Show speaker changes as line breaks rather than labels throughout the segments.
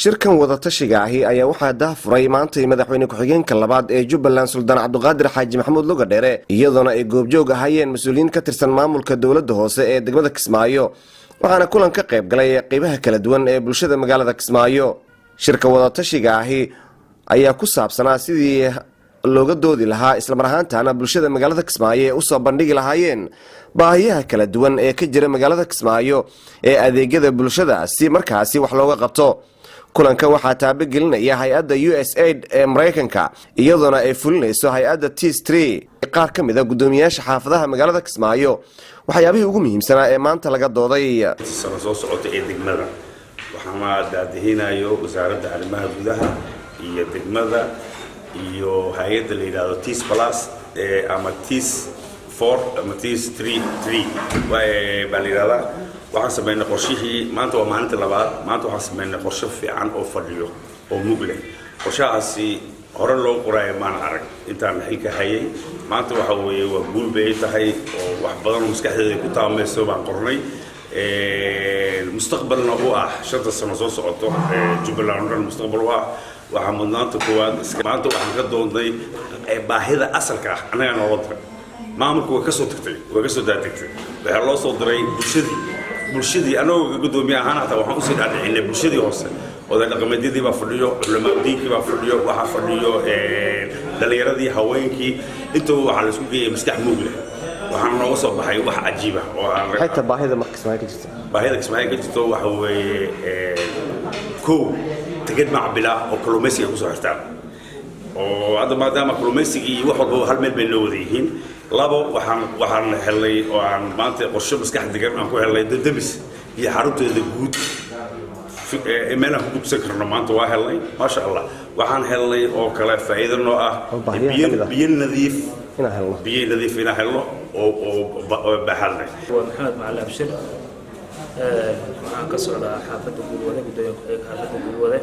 Shirkan wadatashiga ahi ayaa waxaa daahfuray maantay madaxweyne ku-xigeenka labaad ee Jubbaland, Suldaan Cabduqaadir Xaaji Maxamuud Lugadheere, iyadoona ay goobjoog ahaayeen mas-uuliyiin ka tirsan maamulka dowladda hoose ee degmada Kismaayo. Waxaana kulan ka qayb galay qeybaha kala duwan ee bulshada magaalada Kismaayo. Shirka wadatashiga ahi ayaa ku saabsanaa sidii looga doodi lahaa, islamar ahaantaana bulshada magaalada Kismaayo ee usoo bandhigi lahaayeen baahiyaha kala duwan ee ka jira magaalada Kismaayo ee adeegyada bulshada, si markaasi wax looga qabto. Kulanka waxaa taabagelinaya hay-adda USAID ee Maraykanka, iyadoona ay fulinayso hay-adda TIS. Qaar ka mid a guddoomiyaasha xaafadaha magaalada Kismaayo, waxyaabihii ugu muhiimsanaa ee maanta laga dooday.
Sano soo socota ee degmada waxaana daadihinayo Wasaaradda Arrimaha Gudaha iyo degmada iyo hay-adda la yidhaahdo TIS Plus ama TIS four ama TIS three three baa la yidhahdaa. Waxaan sameynay qorshihii. Maanta waa maalinta labaad. Maanta waxaan sameynay qorshe fiican oo fadhiyo oo mug leh. Qorshahaasi hore loo qoraayo maan arag intaan xilka hayay. Maanta waxa weeye waa guul bay tahay oo wax badan oo maskaxdeeda ku taamayso baan qornay, mustaqbalna u ah 5ta sano soo socoto Jubbaland oo dhan mustaqbal u ah. Waxaa mudnaanta koowaad maanta waxaan ka doodnay baahida asalka ah. Annagaa noola diray maamulku, way ka soo tagtay, way ka soo daadegtay. Waxaa loo soo diray bulshadii. Bulshadii annagoo guddoomiye ahaan hataa waxaan usii dhaadhicinay bulshadii hoose. Oday dhaqameedyadii baa fadhiyo, culamaa diinkii baa fadhiyo, waxaa fadhiyo dhallinyaradii, haweenkii, intaba waxaa laisku geeyay maskax muug leh. Waxaana nooga soo baxay wax cajiib ah oo aan
Maxay baahida marka Kismaayo ka jirta?
Baahida Kismaayo ka jirto waxa weeye, kow, teged macbila oo kalluumaysiga ay kusoo xirtaan, oo hadda maadaama kalluumaysigii iyo wax walbaba hal meel bay noo wada yihiin. Labo, waxaan helnay oo aan maanta qorshe maskax degan aan ku helnay dab-damis iyo xarunteeda guud meel aan ku gudubsan karno maanta waa helnay, maasha Allah. Waxaan helnay oo kale faa'iido noo ah
Oo baahiyaha
biyo
ka mid ah.
Biyo nadiif
Inaan helno.
Biyo nadiif inaan helno oo baaxad leh.
Waa Maxamed Macali Abshir. Waxaan ka socdaa xaafadda Guulwade, guddoomiye ku-xigeenka xaafadda Guulwade.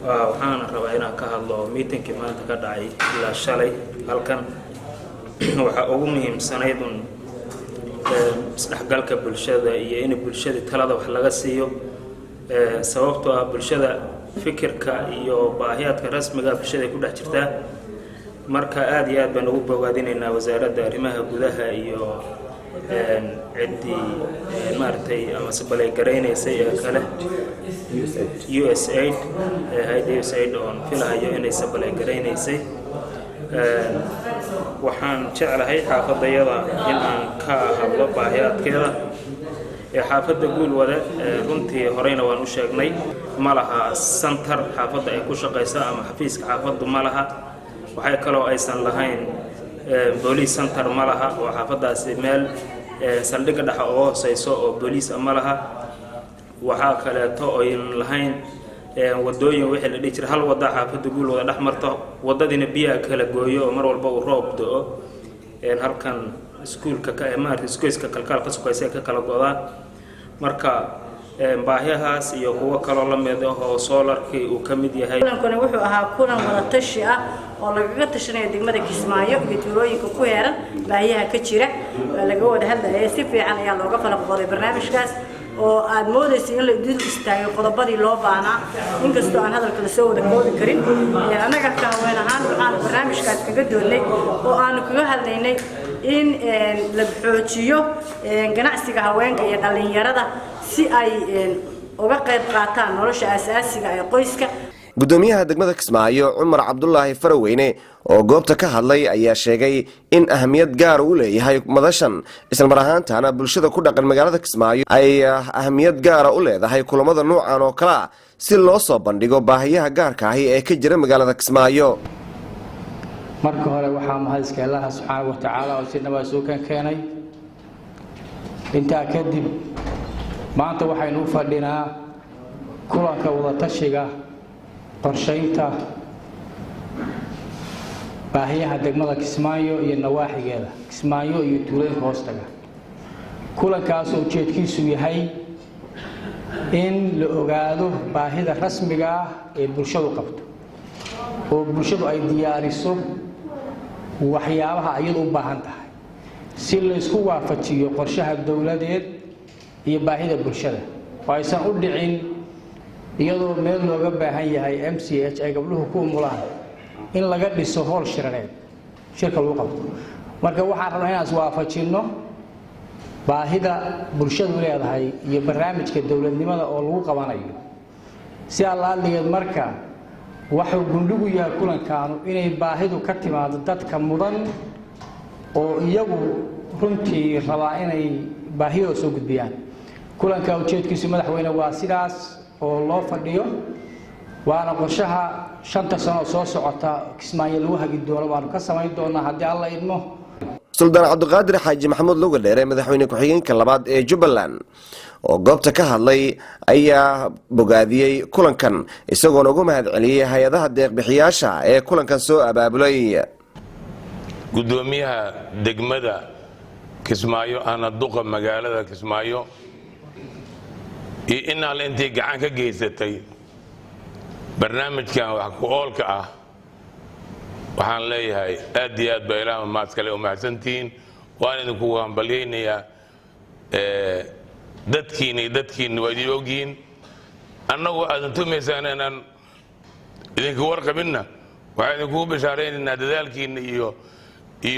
Waxaana rabaa inaan ka hadlo meetingkii maanta ka dhacay ilaa shalay halkan. Waxaa ugu muhiimsanayd un isdhexgalka bulshada iyo in bulshada talada wax laga siiyo, sababtoo ah bulshada fikirka iyo baahiyaadka rasmiga bulshada ay ku dhex jirtaa. Marka aada iyo aad baan ugu bogaadinaynaa Wasaaradda Arrimaha Gudaha iyo ciddii maaragtay ama sabalay-garaynaysay ee kale, USAID, hay-adda USAID oon filahayo inay sabalay-garaynaysay. Waxaan jeclahay xaafadayada in aan ka hadlo baahiyaadkeeda. Ee xaafadda Guulwade, runtii horeyna waan u sheegnay, ma laha center xaafadda ay ku shaqaysa ama xafiiska xaafaddu ma laha. Waxay kaloo aysan lahayn police center ma laha, oo xaafaddaasi meel saldhigga dhexa oo hooseyso oo booliis ma laha. Waxaa kaleeto oyn lahayn wadooyin. Wixii la dhihi jiray hal wada xaafadda Guulwada dhex marto, wadadiina biyaha kala gooyo oo mar walba uu roob do-o halkan iskuulka maarata isgoyska Kalkaal ka sukaysa ee ka kala go'daa. Marka baahiyahaas iyo kuwo kaloo la mid ah oo solarkii uu ka mid yahay.
Kulankani wuxuu ahaa kulan wadatashi ah oo lagaga tashanaya degmada Kismaayo iyo tuulooyinka ku heeran baahiyaha ka jira laga wada hadlaya. Si fiican ayaa looga falaqooday barnaamijkaas oo aad moodaysa in la dul istaagay qodobadii loo baahnaa, inkastoo aan hadalka lasoo wada koobi karin. Annaga ka haween ahaan waxaanu barnaamijkaas kaga doodnay oo aanu kaga hadlaynay in la xoojiyo ganacsiga haweenka iyo dhallinyarada si ay uga qayb qaataan nolosha aasaasiga ee qoyska.
Gudoomiyaha degmada Kismaayo, Cumar Cabdulaahi Faraweyne, oo goobta ka hadlay ayaa sheegay in ahamiyad gaar u leeyahay madashan, islamar ahaantana bulshada ku dhaqan magaalada Kismaayo ay ahamiyad gaara u leedahay kulamada nuucan oo kale ah, si loo soo bandhigo baahiyaha gaarka ahi ee ka jira magaalada Kismaayo.
Marka hore waxaa mahadiska Allaha subxaana wa tacaala oo si nabad soo kan keenay. Intaa kadib, maanta waxaynu u fadhinaa kulanka wadatashiga qorshaynta baahiyaha degmada Kismaayo iyo nawaaxigeeda, Kismaayo iyo tuulooyinka hoostaga. Kulankaasoo ujeedkiisu yahay in la ogaado baahida rasmiga ah ee bulshadu qabto, oo bulshadu ay diyaariso waxyaabaha iyadu u baahan tahay, si laysku waafajiyo qorshaha dowladeed iyo baahida bulshada, oo aysan u dhicin Iyadoo meel looga baahan yahay MCH ay gabdhuhu ku umulaan in laga dhiso hool shirareed shirka lagu qabto. Marka waxaan rabnaa inaan iswaafajinno baahida bulshadu leedahay iyo barnaamijka dowladnimada oo lagu qabanayo si allaadligeed. Marka waxuu gundhigu yahay kulankaanu inay baahidu ka timaado dadka mudan oo iyagu runtii rabaa inay baahidooda soo gudbiyaan. Kulanka ujeedkiisu, madaxweyne, waa sidaas oo loo fadhiyo, waana qorshaha 5-ta sano soo socota Kismaayo lagu hagi doono baanu ka samayn doonaa haddii Alla idmo.
Suldaan Cabdiqaadir Xaaji Maxamuud Lugadheere, madaxweyne ku-xigeenka labaad ee Jubbaland oo goobta ka hadlay, ayaa bogaadiyey kulankan, isagoona ugu mahad celiyey hay-adaha deeqbixiyaasha ee kulankan soo abaabulay.
Guddoomiyaha degmada Kismaayo ahna duqa magaalada Kismaayo iyo inaal intii gacan ka geysatay barnaamijkan wax ku oolka ah, waxaan leeyahay aad iyo aad baa Ilaah maad kale u mahadsantihiin. Waan idinkugu hambalyaynayaa. Dadkiina iyo dadkiina waa idin ogyihiin. Annagu aadan tumaysaan inaan idinka warqabinna, waxaan idinkugu bishaaraynaynaa dadaalkiinna iyo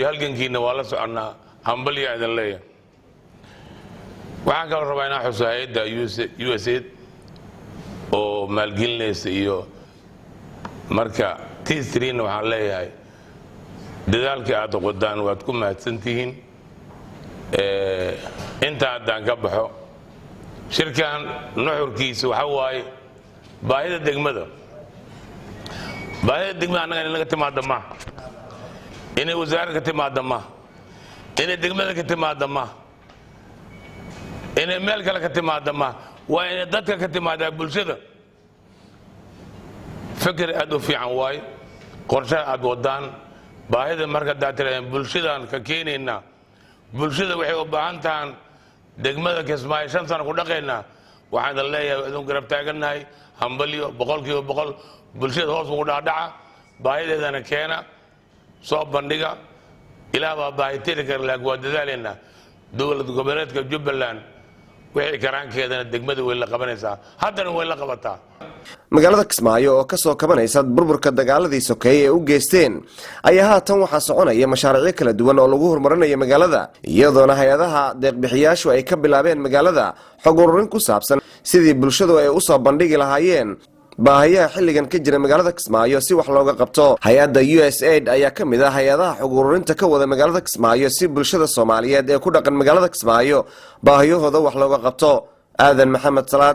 halgankiinna waa la soconnaa. Hambalyaa idin leeyahay. Waxaan kaloo rabaa inaan xuso hay-adda USAID oo maalgelinaysa iyo marka tistrina. Waxaan leeyahay dadaalkii aad qodaan waad ku mahadsantihiin. Intaa haddaan ka baxo, shirkan nuxurkiisa waxa waaye baahida degmada. Baahida degmada annaga in laga timaada maaha, inay wasaarad ka timaada maaha, inay degmada ka timaada maaha, inay meel kale ka timaada maaha, waa inay dadka ka timaadaa, bulshada. Fikir aad u fiican waaye qorshaha aad wadaan. Baahida marka haddaad tirahdeen bulshadaan ka keenaynaa, bulshada waxay u baahan tahaan degmada Kismaayo 5 sano ku dhaqaynaa, waxaan idin leeyahay idin garab taagannahay. Hambalyo 100%. Bulshada hoos ugu dhaadhaca, baahideedana keena, soo bandhiga. Ilaah baa baahi tiri kara, laakiin waa dadaalaynaa. Dowlad goboleedka Jubbaland wixii karaankeedana degmada way la qabanaysaa, haddana way la qabataa.
Magaalada Kismaayo oo kasoo kabanaysa burburka dagaaladii sokeeye ee u geysteen ayaa haatan waxaa soconaya mashaariicyo kala duwan oo lagu horumarinayo magaalada, iyadoona hay-adaha deeqbixiyaashu ay ka bilaabeen magaalada xog ururin ku saabsan sidii bulshadu ay usoo bandhigi lahaayeen baahiyaha xilligan ka jira magaalada Kismaayo si wax looga qabto. Hay-adda USAID ayaa ka mid ah hay-adaha xog ururinta ka wada magaalada Kismaayo si bulshada Soomaaliyeed ee ku dhaqan magaalada Kismaayo baahiyahooda wax looga qabto. Aadan Maxamed Salaad.